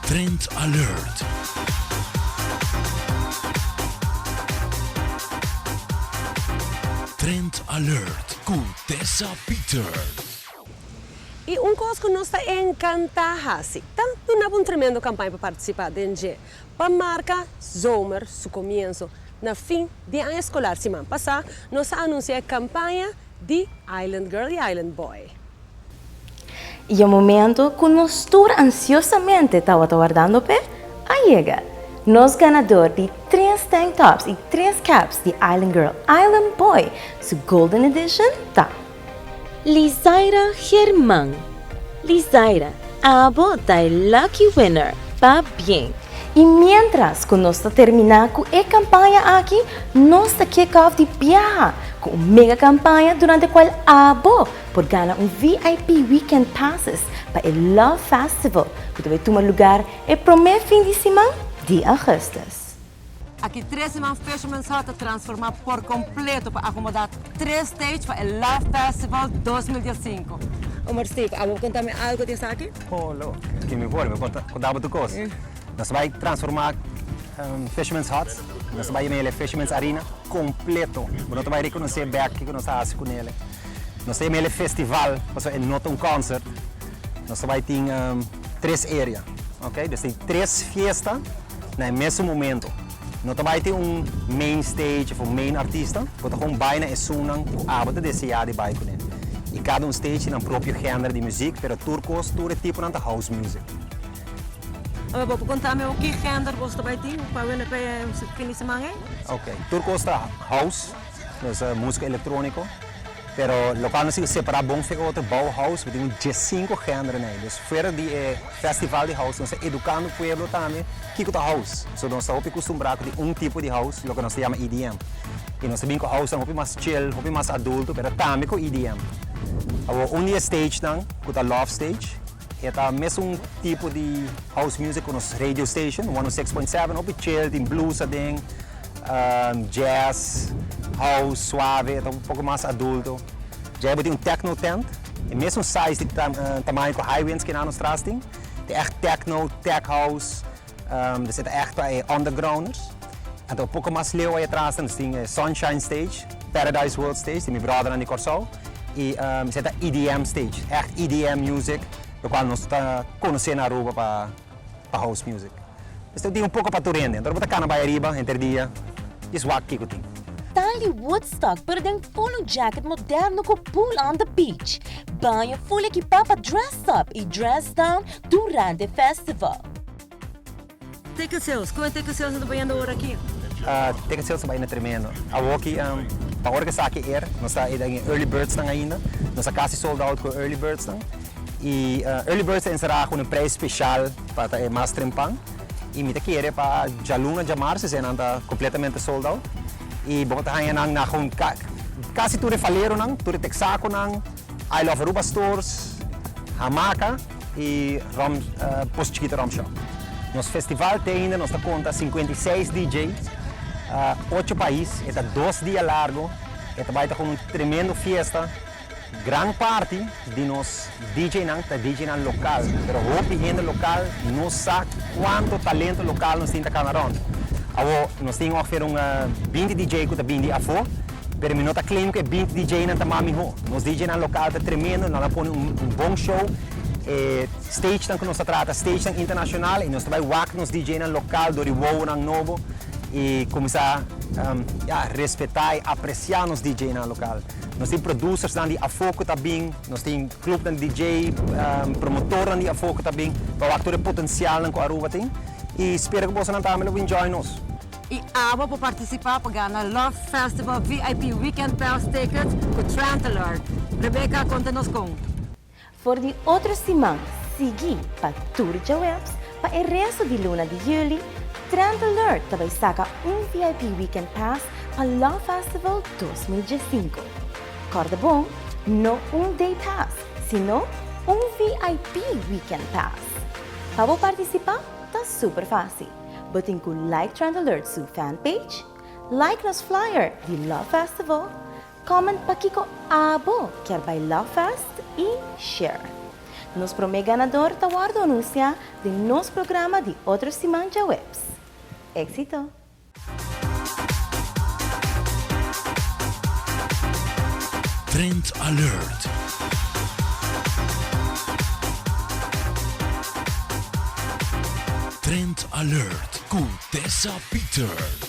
Trend Alert. Trend Alert ku Tessa Peters. I un kos ku nos ta enkantá hasi ta duna bo un tremendo kampaña pa partisipá den dje pa marka zomer su komienso. Na fin di aña eskolar siman pasá nos a anunsiá e kampaña di Island Girl i Island Boy. I e momento ku nos tur ansiosamente tabata wardando p'e, a yega! Nos ganador di tres tank tops i tres caps di Island Girl Island Boy su Golden Edition ta. Lizaira German. Lizaira, abo ta e lucky winner! Pabien! I miéntras ku nos ta terminá ku e kampaña aki, nos ta kick off di biaha ku un mega kampaña durante kual abo por gana un VIP Weekend Passes pa e Love Festival ku ta bai tuma lugar e promé fin di siman di augustus. Aki tres siman Fisherman's Hut ta transformá por kompleto pa akomodá tres stage pa e Love Festival 2015. Omar Steve, abo por konta mi algu di esaki? Oh lo, ki mi por, mi por konta bo tur kos. Nos ta bai transformá Fisherman's Hut, nos ta bai yama el e Fisherman's Arena kompleto. Bo no ta bai rekonosé bèk kiko nos ta hasi kuné. Nos ta yama el e festival pasobra e no ta un concert. Nos ta bai tin tres area, ok. Dus tin tres fiesta na e mesun momento. No ta bai tin un main stage of un main artista, bo ta gewoon bai na esunnan ku abo ta desea di bai kuné. I kada un stage tin nan propio género di muziek, pero tur kos, tur e tiponan ta house music. Abo bo por konta mi ki género boso ta bai tin pa wende pa e fin di siman ei? Ok, tur kos ta house. Nos musica electronico, pero locual nos tin cu separa bon fe otro, Bauhaus, bo tin un diescinco genero na ey. Dus fuera di e festival di house nos ta educando pueblo tambe kico ta house. So nos ta hopi custumbra cu tin un tipo di house, loke nos ta yama EDM. Y nos ta bin cu housenan hopi mas chill, hopi mas adulto, pero tambe cu EDM. Awor un di e stagenan cu ta Love Stage, e ta mesun tipo di house music cu nos radio station, 106.7, hopi chill, tin blues aden. Jazz, house, suave, e ta un poko mas adulto. Djei bo tin un techno tent, e mesun size di tamaño ku High Winds kinan nos tras tin. Ta ègt techno, tech house, dus e ta ègt pa e undergrounders. Anto un poko mas leu ei atras nos tin e Sunshine Stage, Paradise World Stage di mi bròdernan di Kòrsou i esei ta EDM stage, ègt EDM music, lokual nos ta konosé na Aruba pa. pa house music. Mester tin un poko pa tur hende, anto bo ta kana bai ariba henter dia djis wak kiko tin. Tal di Woodstock pero den full un jacket moderno cu pool on the beach. Baño full ekipa pa dress up y dress down durante festival. Ticket sales, con e ticket sales nan ta bayendo ora aki? Ticket sales ta bayendo tremendo. Awoki pa ora cu esaki er, nos ta den e early birds nan ainda. Nos a casi sold out cu e early birds nan. Y Early Birds ta encerá cu un prijs special pa ta e mas trempan. Y mi ta kere pa djaluna, djamars esei nan ta completamente sold out. Y bo ta haña nan na gewoon casi tur e faleronan, tur e Texaconan, I Love Aruba stores, Hamaca y Rum, Pos Chikito Rum Shop. Nos festival te ainda nos ta conta 56 DJ, ocho pais, e ta dos dia largo, e ta bay ta con un tremendo fiesta. Gran parti di nos DJ-nan ta DJ-nan lokal, pero hopi hende lokal no sa kuantu talento lokal nos tin ta kana rònt. Awor, nos tin ongeveer un binti DJ ku ta bini di afó, pero mi no ta claim ku e binti DJ-nan ta mas mihó. Nos DJ-nan lokal ta tremendo, nan a pone un bon show. E stagenan ku nos ta traha ta stagenan internashonal i nos ta bai wak nos DJ-nan lokal dor di wowonan nobo i kuminsá, ya, respetá i apresiá nos DJ-nan lokal. Nos tin producersnan di afó ku ta bin, nos tin clubnan di DJ, promotornan di afó ku ta bin pa wak tur e potensialnan ku Aruba tin i spera ku bosonan tambe lo bin join nos. I abo por partisipá pa gana Love Festival VIP Weekend Pass tickets ku Trend Alert. Rebecca konta nos kon. For di otro siman sigui pa tur djaweps pa e resto di luna di juli, Trend Alert ta bai saka un VIP Weekend Pass pa Love Festival 2015. Kòrda bon, no un day pass, sino un VIP Weekend Pass. Pa bo partisipá ta super fásil, bo tin ku like Trend Alert su fanpage, like nos flyer di Love Festival, Comment pakiko abo kier bai Love Fest y share. Nos prome ganador ta wordo anuncia den nos programa di otro siman djaweps. Exito! Trend Alert. Trend Alert ku Tessa Peters.